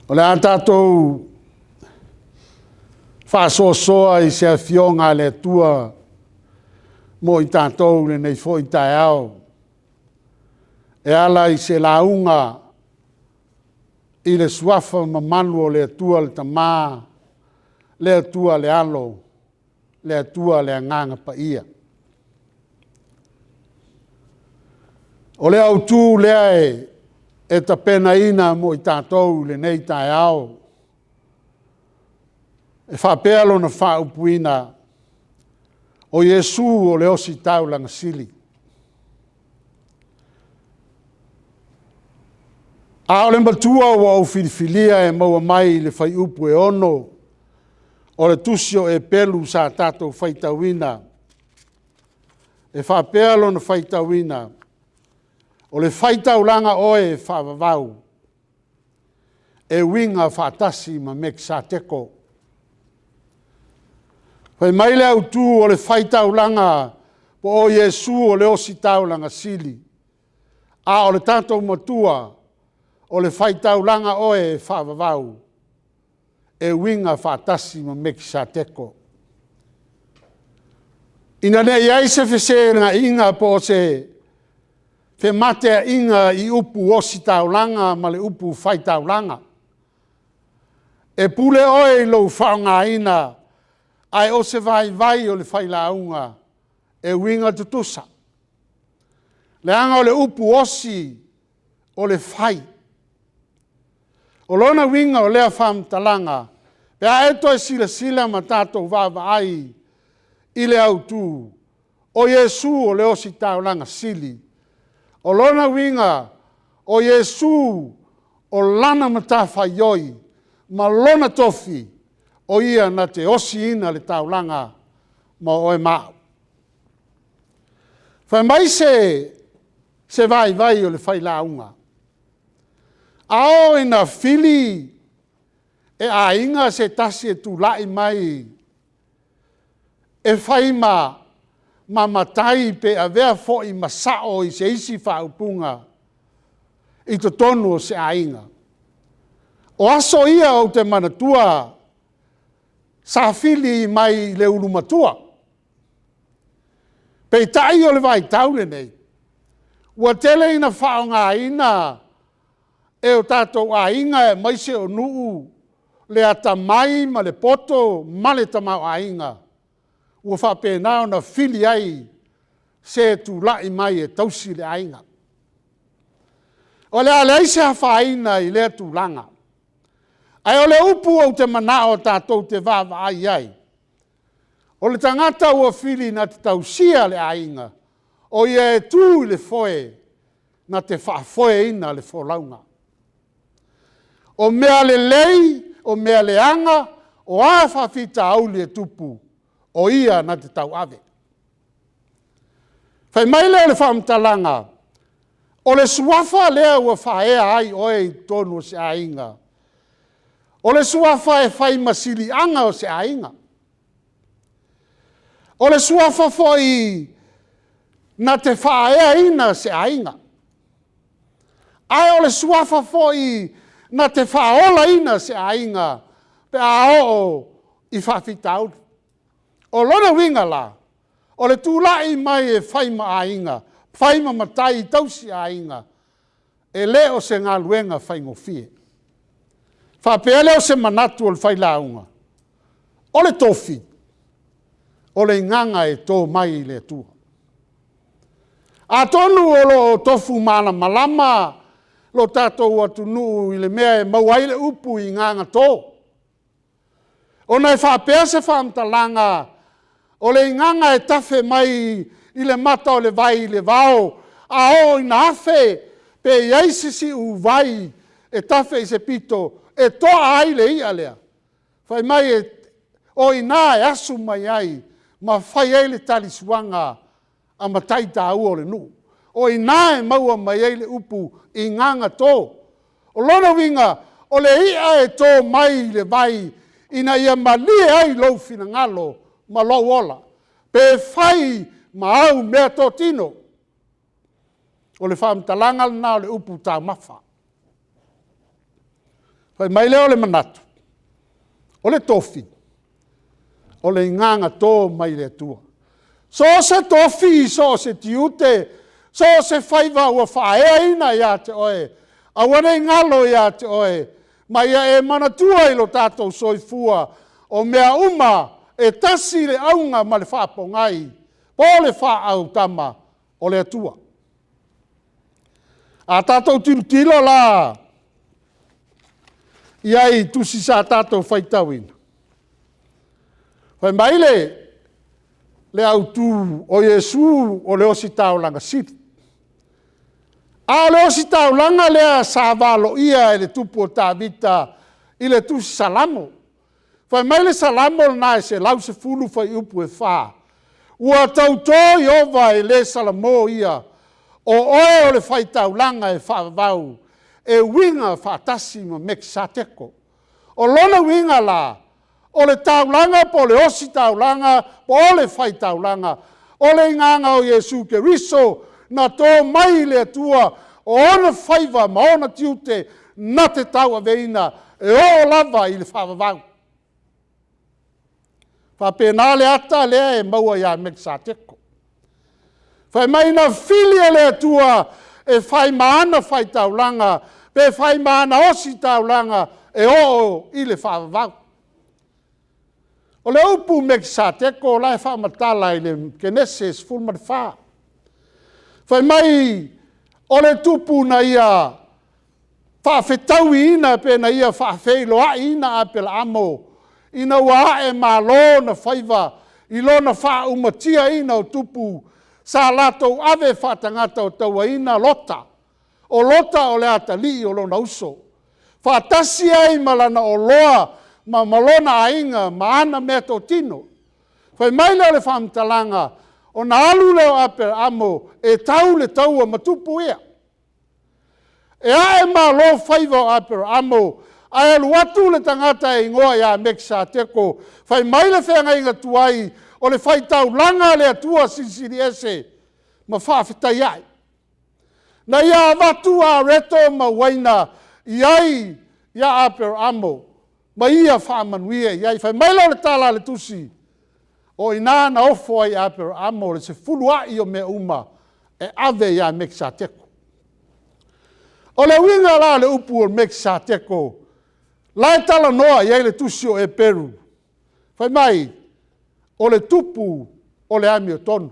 O le a tatou faasoasoa i se Afioga a le Atua mo i tatou i lenei foi taeao, e ala i se lauga i le Suafa mamalu o le Atua le Tama, le Atua le Alo, le Atua le Agaga Paia. O le autu lea e tapenaina mo i tatou i lenei taeao, e faapea lona faaupuina, o Iesu o le Ositaulaga Sili. A o le matua ua ou filifilia e maua mai i le Fuaiupu e 6 o le tusi o Eperu sa tatou faitauina, e faapea lona faitauina, “O le faitaulaga oe e faavavau, e uiga faatasi ma Mekisateko.” Fai mai le autu o le faitaulaga po o Iesu o le Ositaulaga Sili, a o le tatou Matua, o le faitaulaga oe e faavavau, e uiga faatasi ma Mekisateko. Ina ne i i ai se feseaiga po o se femateaiga i upu ositaulaga ma le upu faitaulaga. E pule oe i lou faaaogaina, ae o se vaivai o le failauga, e uiga tutusa. Leaga o le upu osi, o le fai. O lona uiga o lea faamatalaga, pe a e toe silasila ma tatou vaavaai i le autu, o Iesu o le ositaulaga sili. O lona uiga, o Iesu o lana matafaioi ma lona tofi, o Ia na te osiina le taulaga mo oe ma au. Fai mai se vaivai o le failauga, a oo ina fili e aiga se tasi e tulai mai e fai ma matai pe avea foi ma sao i se isi faaupuga i totonu o se aiga. O aso ia ou te manatua, sa fili mai le ulu matua. Peitai o le vaitau lenei, ua tele ina faaaogaina e o tatou aiga aemaise o nuu le atamai ma le poto ma le tamaoaiga ua faapena ona fili ai se e tulai mai e tausi le aiga. O le a leai se afaina i lea tulaga, ae o le upu ou te manao tatou te vaavaai i ai, o le tagata ua fili na te tausia le aiga, o ia e tu i le foe, na te faafoeina le folauga. O mea lelei, o mea leaga, o a faafitauli e tupu, o ia na te tauave. Fai mai lea o le faamatalaga, o le suafa lea ua faaea ai oe i totonu o se aiga, o le suafa e fai ma siliaga o se aiga. O le suafa foi na te faaeaina se aiga. Ae o le suafa foi na te faaolaina se aiga pe a oo i faafitauli. O lona uiga la, o le tulai mai e fai ma aiga, fai ma matai tausi aiga, e le o se galuega faigofie. Faapea lea o se manatu o le failauga, o le tofi, o le igaga e to mai i le Atua. Atonu o lo o tofu malamalama lo tatou atunuu i le mea e maua ai le upu igagato. Ona e faapea se faamatalaga, o le igaga e tafe mai i le mata o le vai i le vao, a oo ina afe pe i ai se siuvai e tafe i se pito e toa ai le ia lea, fai mai o i ina e asu mai ai ma fai ai le talisuaga a matai taua o le nuu. O i ina e maua mai ai le upu igagato. O lona uiga, o le ia e to mai le vai ina ia malie ai lou finagalo ma lou ola, pe fai ma au meatotino. O le faamatalaga lena o le upu taumafa. Fai mai lea o le manatu, o le tofi, o le igaga to mai le Atua. So o se tofi, so o se tiute, so o se faiva ua faaeaina ia te oe, aua ne i galo ia te oe, ma ia e manatua i lo tatou soifua, o mea uma e tasi le auga ma le faapogai po o le faaautama, o le Atua. A tatou tilotilo la i ai i tusi sa tatou faitauina, fai mai le autu o Iesu o le ositaulaga sili. A o le ositaulaga lea sa valoia e le tupu o Tavita i le tusi Salamo. Fai mai le Salamo lena e 110 fuaiupu 4, “Ua tauto Ieova i le Salamo ia, o oe o le faitaulaga e faavavau, e uiga faatasi ma Mekisateko.” O lona uiga la, o le taulaga po o le ositaulaga po o le faitaulaga, o le igaga o Iesu Keriso na to mai i le Atua, o ona faiva ma ona tiute na te tauaveina e oo lava i le faavavau. E faapena le ata lea e maua ia Mekisateko. Fai mai na fili e le Atua e fai ma ana faitaulaga, pe fai ma ana ositaulaga e oo i le faavavau. O le upu Mekisateko o la e faamatala i le Kenese 14. Fai mai o le tupu na ia faafetauiina pe na ia faafeiloaiina Aperaamo ina ua ae malo ona faiva i lona faaumatiaina o tupu sa latou ave faatagata o tauaina Lota. O Lota o le atalii o lona uso, faatasi ai ma lana oloa ma lona aiga ma ana meatotino. Fai mai lea o le faamatalaga, ona alu lea o Aperaamo e tau le taua ma tupu ia. E ae malo faiva o Aperaamo ae alu atu le tagata e igoa ia Mekisateko, fai mai le feagaiga tuai, o le faitaulaga a le Atua Silisili Ese ma faafetai ai. Na ia avatu areto ma uaina i ai ia Aperaamo ma ia faamanuia i ai. Fai mai lea o le tala a le tusi, o i ina na ofo ai e Aperaamo le sefuluai o mea uma e ave ia Mekisateko. O le uiga la o le upu o le Mekisateko, la e talanoa i ai le tusi o Eperu, fai mai, o le tupu o le amiotonu.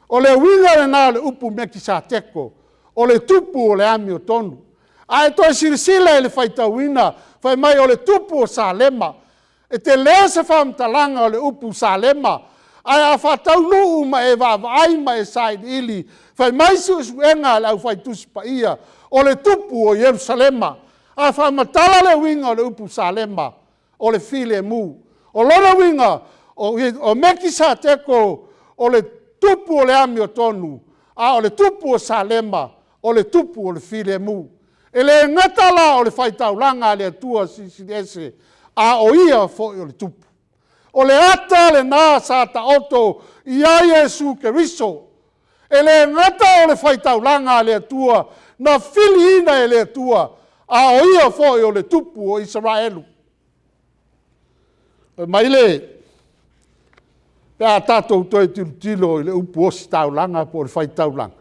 O le uiga lena o le upu Mekisateko, o le tupu o le amiotonu. A e toe silasila i le faitauina, fai mai o le tupu o Salema. E tele se faamatalaga o le upu Salema, ae a faataunuu ma e vaavaai ma e sailiili, fai mai suesuega a le Au Fai Tusi Paia, o le tupu o Ierusalema. A faamatala le uiga o le upu Salema, o le filemu. O lona uiga, o Mekisateko o le tupu o le amiotonu, a o le tupu o Salema, o le tupu o le filemu. E le gata la o le faitaulaga a le Atua Silisili Ese, a o Ia foi o le tupu. O le ata lena sa taoto i ai Iesu Keriso. E le gata o le faitaulaga a le Atua na filiina e le Atua, a o Ia foi o le tupu o Isaraelu. Fai mai le, pe a tatou toe tilotilo i le upu ositaulaga po o le faitaulaga,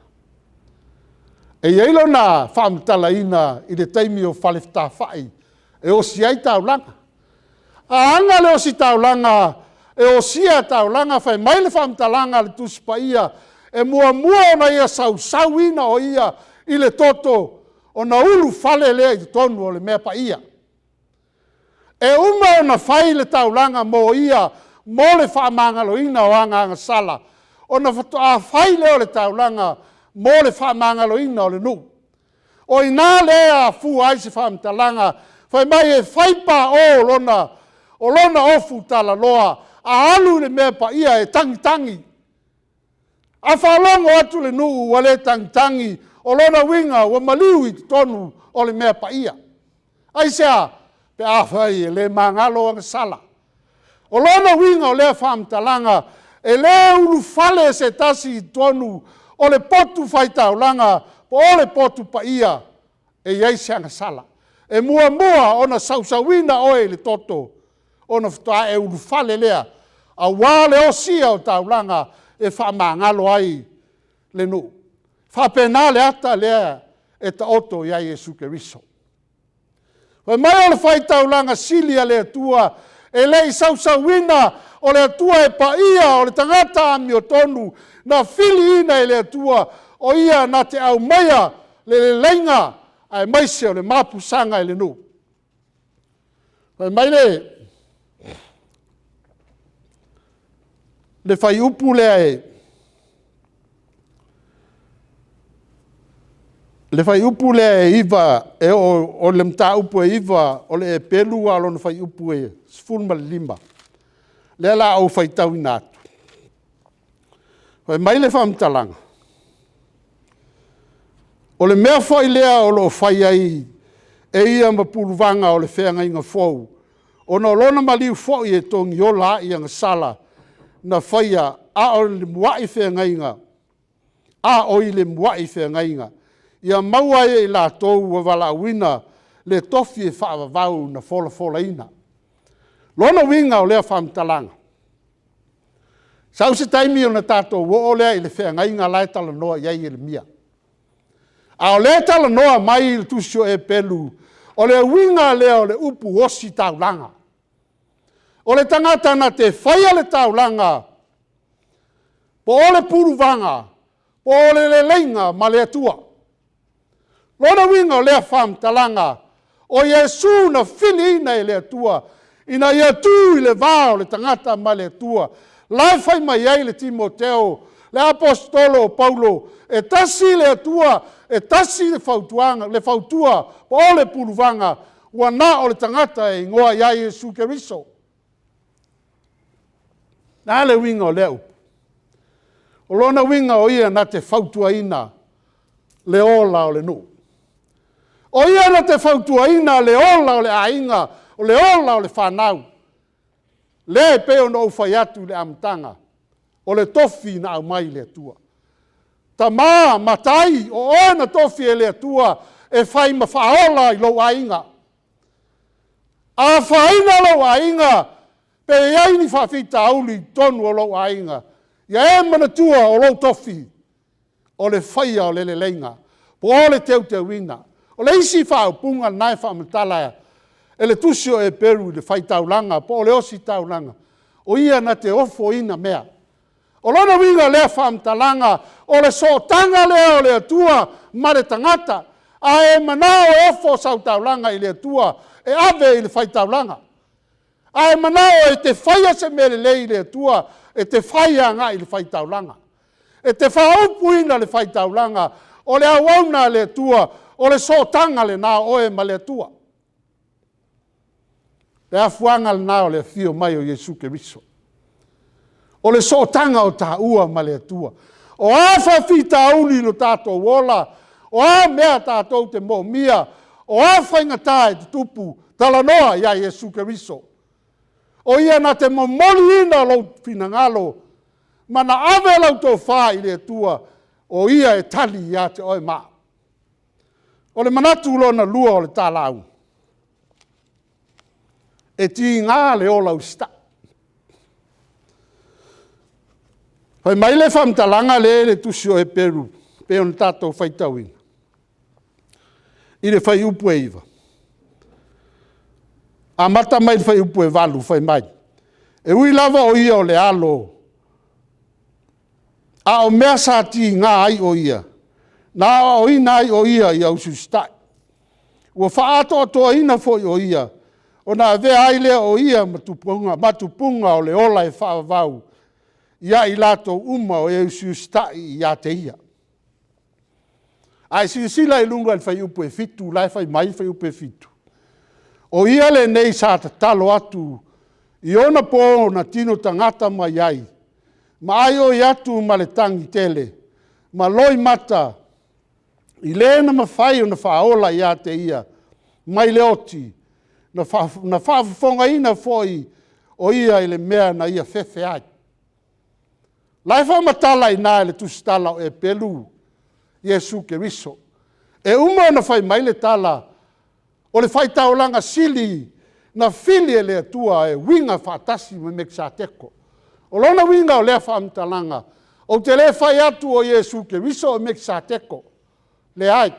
e i ai lona faamatalaina i le taimi o Falefetafai e osi ai taulaga. A aga le ositaulaga e osia taulaga, fai mai le faamatalaga a le Tusi Paia, e muamua ona ia sausauina o ia i le toto ona ulufale lea i totonu o le mea paia. E uma ona fai le taulaga mo ia mo le faamagaloina o ana agasala, ona faatoa fai lea o le taulaga mo le faamagaloina o le nuu. O i ina lea e afua ai se faamatalaga, fai mai e fai pao o lona ofu talaloa, a alu i le mea paia e tagitagi. A faalogo atu le nuu ua le tagitagi, o lona uiga ua maliu i totonu o le mea paia. Aisea? Pe afai e le magalo ana sala. O lona uiga o lea faamatalaga, e le ulufale se tasi i totonu o le potu faitaulaga po o le potu paia e i ai se agasala. E muamua ona sausauina oe i le toto, ona faatoa e ulufale lea aua le osia o taulaga e faamagalo ai le nuu. E faapena le ata lea e taoto ia Iesu Keriso. Fai mai o le faitaulaga sili a le Atua, e le i sausauina, o le Atua e paia, o le tagata amiotonu, na filiina e le Atua o Ia na te aumaia le leleiga aemaise o le mapusaga i le nuu. Fai mai le fuaiupu lea le fuaiupu lea e 9 e oo, o le mataupu e 9 o le Eperu a o lona fuaiupu e 15, lea o le a ou faitauina atu. Fai mai le faamatalaga, “O le mea foi lea o lo o fai ai e ia ma puluvaga o le feagaiga fou, ona o lona maliu foi e togiola ai agasala na faia a o le muai feagaiga, a o i le muai feagaiga, ia maua ai e i latou ua valaauina le tofi e faavavau na folafolaina.” O lona uiga o lea faamatalaga, sau se taimi ona tatou oo lea i le feagaiga la e talanoa i ai Ieremia. A o lea e talanoa mai le tusi o Eperu, o le uiga lea o le upu ositaulaga. O le tagata na te faia le taulaga, po o le puluvaga, po o le leleiga ma le Atua. O lona uiga o lea faamatalaga, o Iesu na filiina e le Atua ina ia tu i le va o le tagata ma le Atua, la e fai mai ai le Timoteo, le aposetolo o Paulo, e tasi le Atua, e tasi le fautua po o le puluvaga, ua na o le tagata e igoa ia Iesu Keriso. O le a le uiga o lea upu? O lona uiga o Ia na te fautuaina le ola o le nuu. O Ia na te fautuaina le ola o le aiga, o le ola o le fanau. Lea e pei ona ou fai atu i le amataga, o le tofi na aumai e le Atua. Tama, matai, o oe na tofi e le Atua e fai ma faaola i lou aiga. A afaina lou aiga, pe i ai ni faafitauli i totonu o lou aiga, ia e manatua o lou tofi, o le faia o le leleiga, po o le teuteuina. O le isi faaupuga lena e faamatala e le tusi o Eperu i le faitaulaga po o le ositaulaga, o ia na te ofoina mea. O lona uiga o lea faamatalaga, o le sootaga lea o le Atua ma le tagata. A e manao e ofo sau taulaga i le Atua, e ave i le faitaulaga. A e manao e te faia se mea lelei i le Atua, e te fai agai i le faitaulaga. E te faaupuina le faitaulaga, o le auauna a le Atua, o le sootaga lena o oe ma le Atua. O le afuaga lena o le afio mai o Iesu Keriso. O le sootaga o taua ma le Atua. O a faafitauli i lo tatou ola, o a mea tatou te moomia, o a faigata e tutupu, talanoa ia Iesu Keriso. O Ia na te momoliina lou finagalo ma na ave lau tofa i le Atua, o Ia e tali ia te oe ma au. O le manatu lona lua o le ta lauga, e tiga le ola usitai. Fai mai le faamatalaga lea e i le tusi o Eperu e pei ona tatou faitauina i le fuaiupu e 9, amata mai i le fuaiupu e 8, fai mai, “E ui lava o Ia o le Alo, a o mea sa tiga ai o Ia, na aoaoina ai o Ia ia usiusitai. Ua faaatoatoaina foi o Ia, ona avea ai lea o Ia ma tupuga o le ola e faavavau ia i latou uma e usiusitai ia te Ia.” A e silasila i luga i le fuaiupu e 7 la e fai mai le fuaiupu e 7, “O Ia lenei sa tatalo atu i ona po na tino tagata mai ai, ma aioi atu ma le tagi tele ma loimata i le na mafai ona faaola ia te ia mai le oti, na faafofogaina foi o Ia i le mea na Ia fefe ai.” O la e faamatala i ina e le tusitala o Eperu Iesu Keriso. E uma ona fai mai le tala, O le faitaulaga sili na fili e le Atua e uiga faatasi ma Mekisateko. O lona uiga o lea faamatalaga, ou te le fai atu o Iesu Keriso o Mekisateko. Leai.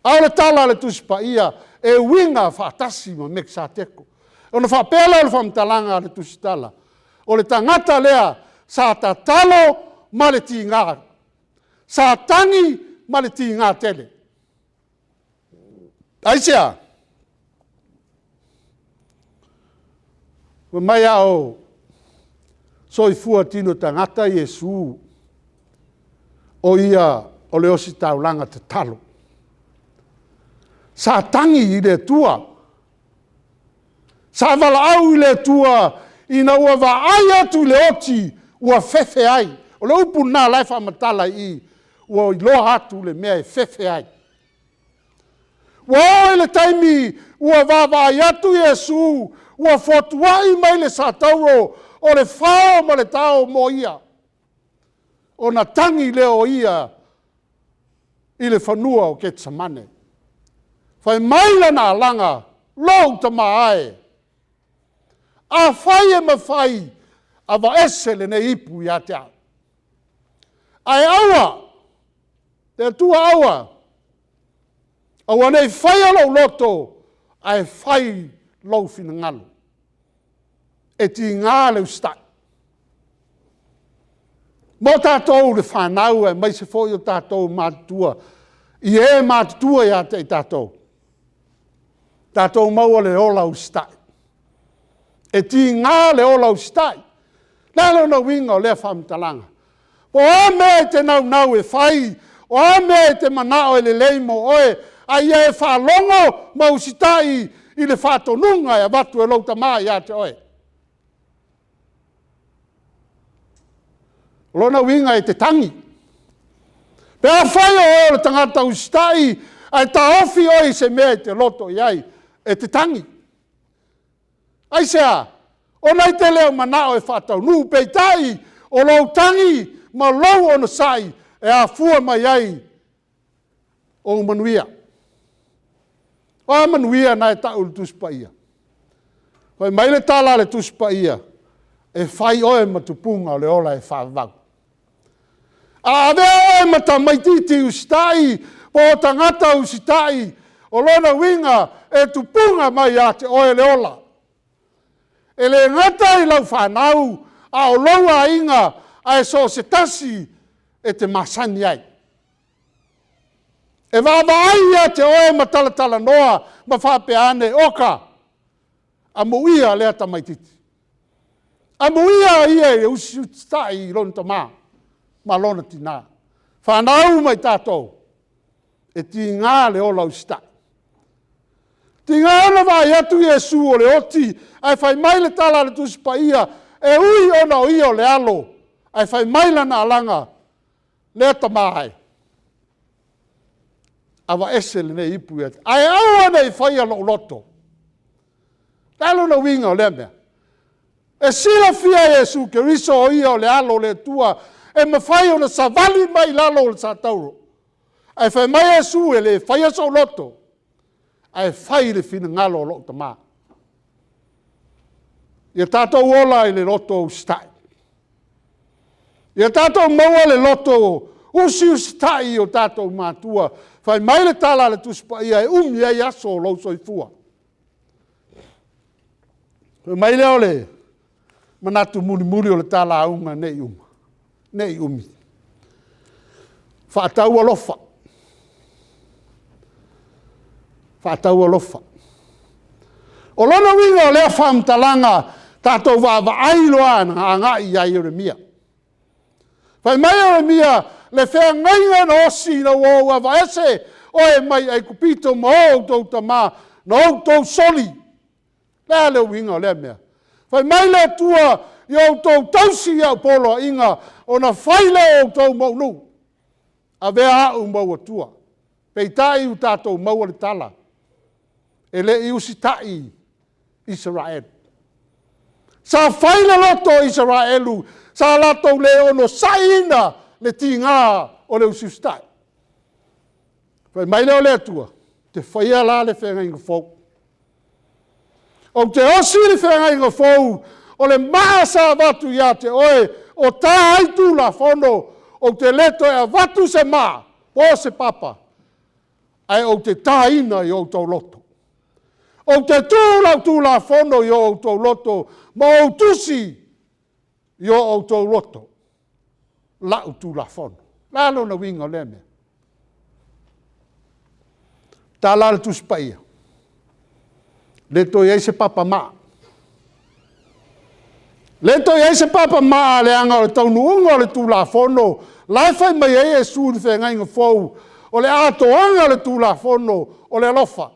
A o le tala a le Tusi Paia, e uiga faatasi ma Mekisateko. Ona faapea lea o le faamatalaga a le Tusitala, o le tagata lea sa tatalo ma le tiga, sa tagi ma le tiga tele. Aisea? Fai mai a o soifua tino tagata Iesu, o ia o le ositaulaga tatalo. Sa tagi i le Atua, sa valaau i le Atua ina ua vaai atu i le oti ua fefe ai. O le upu lena o la e faamatala i i, ua iloa atu le mea e fefe ai. Ua oo i le taimi ua vaavaai atu Iesu ua fotuai mai le satauro o le fao ma le tao mo ia, ona tagi lea o ia i le fanua o Ketisamane. Fai mai lana alaga, Lou Tama e, afai e mafai, aveese lenei ipu ia te au. Ae aua, le Atua aua, aua ne i faia lou loto, ae fai lou finagalo. E tiga le usitai. Mo tatou le fanau aemaise foi o tatou matutua, i e matutua ia te i tatou, tatou maua le ola usitai. E tiga le ola usitai. O le a lona uiga o lea faamatalaga? Po o a mea e te naunau e fai, o a mea e te manao e lelei mo oe, a ia e faalogo ma usitai i le faatonuga e avatu e lou tama ia te oe. O lona uiga e te tagi. Pe afai o oe o le tagata usitai ae taofi oe i se mea e te loto i ai, e te tagi. Aisea? Ona e te le o manao e faataunuu, peitai o lou tagi ma lou onosai e afua mai ai ou manuia. O a manuia na e tau e le Tusi Paia? Fai mai le tala a le Tusi Paia, e fai oe ma tupuga o le ola e faavavau. A avea oe ma tamaitiiti usitai po o tagata usitai, o lona uiga e tupuga mai ia te oe le ola. E le gata i lau fanau, a o lou aiga, ae so o se tasi e te masani ai. E vaavaai ia te oe ma talatalanoa ma faapea ane, oka, amuia lea tamaitiiti. Amuia ia e usiusitai i lona tama ma lona tina. Fanau ma i tatou, e tiga le ola usitai. E tiga ona vaai atu Iesu o le oti, ae fai mai le tala a le Tusi Paia, e ui ona o ia o le Alo, ae fai mai lana alaga, “Lea tama e, aveese lenei ipu ia te au, ae aua ne i faia lou loto.” O le a lona uiga o lea mea? E silafia e Iesu Keriso o Ia o le Alo o le Atua e mafai ona savali mai lalo o le satauro, ae fai mai Iesu, e le faia sou loto, ae fai le finagalo o lou Tama. Ia tatou ola i le loto usitai. Ia tatou maua le loto usiusitai i o tatou matua. Fai mai le tala a le Tusi Paia, e umi ai aso o lou soifua. Ona fai mai lea o le manatu mulimuli o le ta lauga ne i umi, faatau alofa, faatau alofa. O lona uiga o lea faamatalaga, tatou vaavaai loa agai ia Ieremia. Fai mai Ieremia, le feagaiga na osi ina ua ou aveese oe mai Aikupito ma outou tama, na outou soli. O le a le uiga o lea mea? Fai mai le Atua, ia outou tausi i au poloaiga, ona fai lea o outou ma ou nuu, avea au ma ou Atua. Peitai ua tatou maua le tala, e le i usitai Isaraelu. Sa fai le loto o Isaraelu, sa latou le onosaiina le tiga o le usiusitai. Fai mai lea o le Atua, te faia la le feagaiga fou. Ou te osi le feagaiga fou, o le maa sa avatu ia te oe, o ta ai Tulafono, ou te le toe avatu se maa po o se papa, ae ou te taina i o outou loto. Ou te tu lau Tulafono i o outou loto ma ou tusi i o outou loto lau Tulafono. O le a lona uiga o lea mea? Tala le Tusi Paia, le toe i ai se papamaa. Le toe i ai se papamaa leaga o le taunuuga o le Tulafono la e fai mai ai Iesu i le Feagaiga Fou, o le atoaga o le Tulafono o le alofa.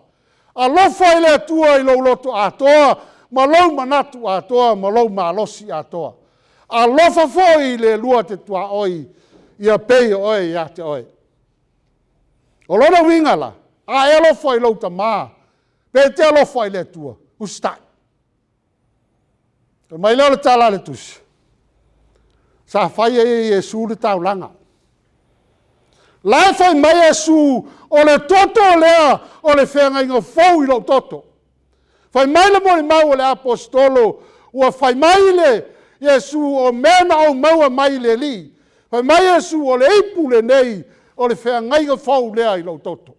Alofa i le Atua i lou loto atoa ma lou manatu atoa ma lou malosi atoa. Alofa foi i le lua te tuaoi ia pei o oe ia te oe. O lona uiga la, a e alofa i lou tama, pe e te alofa i le Atua, usitai. Fai mai lea o le tala a le Tusi, sa fai ai e Iesu le taulaga. La e fai mai Iesu, o le toto lea o le feagaiga fou i lou toto. Fai mai le molimau a le Aposetolo, ua fai mai le Iesu, o mea na ou maua mai le Alii, fai mai Iesu, o le ipu lenei o le feagaiga fou lea i lou toto.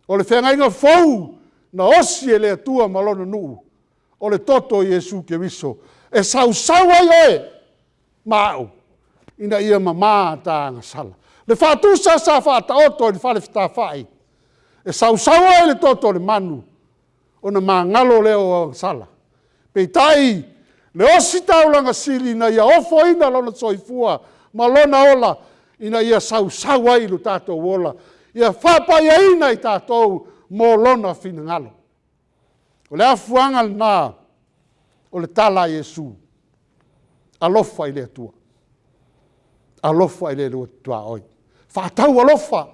O le feagaiga fou na osi e le Atua ma Lona nuu, o le toto o Iesu Keriso, e sausau ai oe ma au, ina ia mama ta agasala. Le faatusa sa faataoto i le fale fetafa'i, e sausau ai le toto o le manu, ona magalo lea o agasala. Peitai, le ositaulaga sili ina ia ofoina lona soifua ma lona ola ina ia sausau ai lo tatou ola, ia faapaiaina i tatou mo lona finagalo. O le afuaga lena o le tala a Iesu, alofa i le Atua, alofa i le lua tuaoi. Faatau alofa,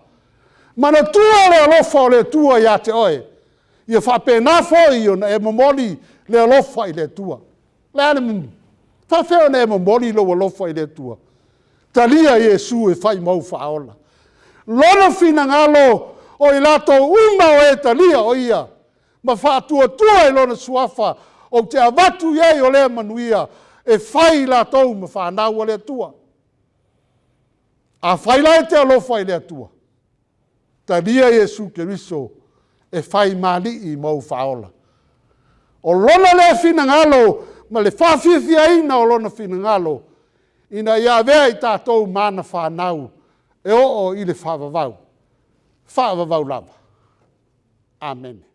manatua le alofa o le Atua ia te oe, ia faapena foi ona e momoli le alofa i le Atua. O le a le… e faapefea ona e momoli lou alofa i le Atua? Talia Iesu e fai ma ou Faaola. Lona finagalo, o i latou uma o e talia o Ia ma faatuatua i Lona Suafa, ou te avatu i ai o lea manuia, e fai i latou ma fanau a le Atua. Afai la e te alofa i le Atua, talia Iesu Keriso e fai ma Alii ma ou Faaola. O Lona lea finagalo ma le faafiafiaina o Lona finagalo, ina ia avea i tatou ma ana fanau e oo i le faavavau, faavavau lava. Amene.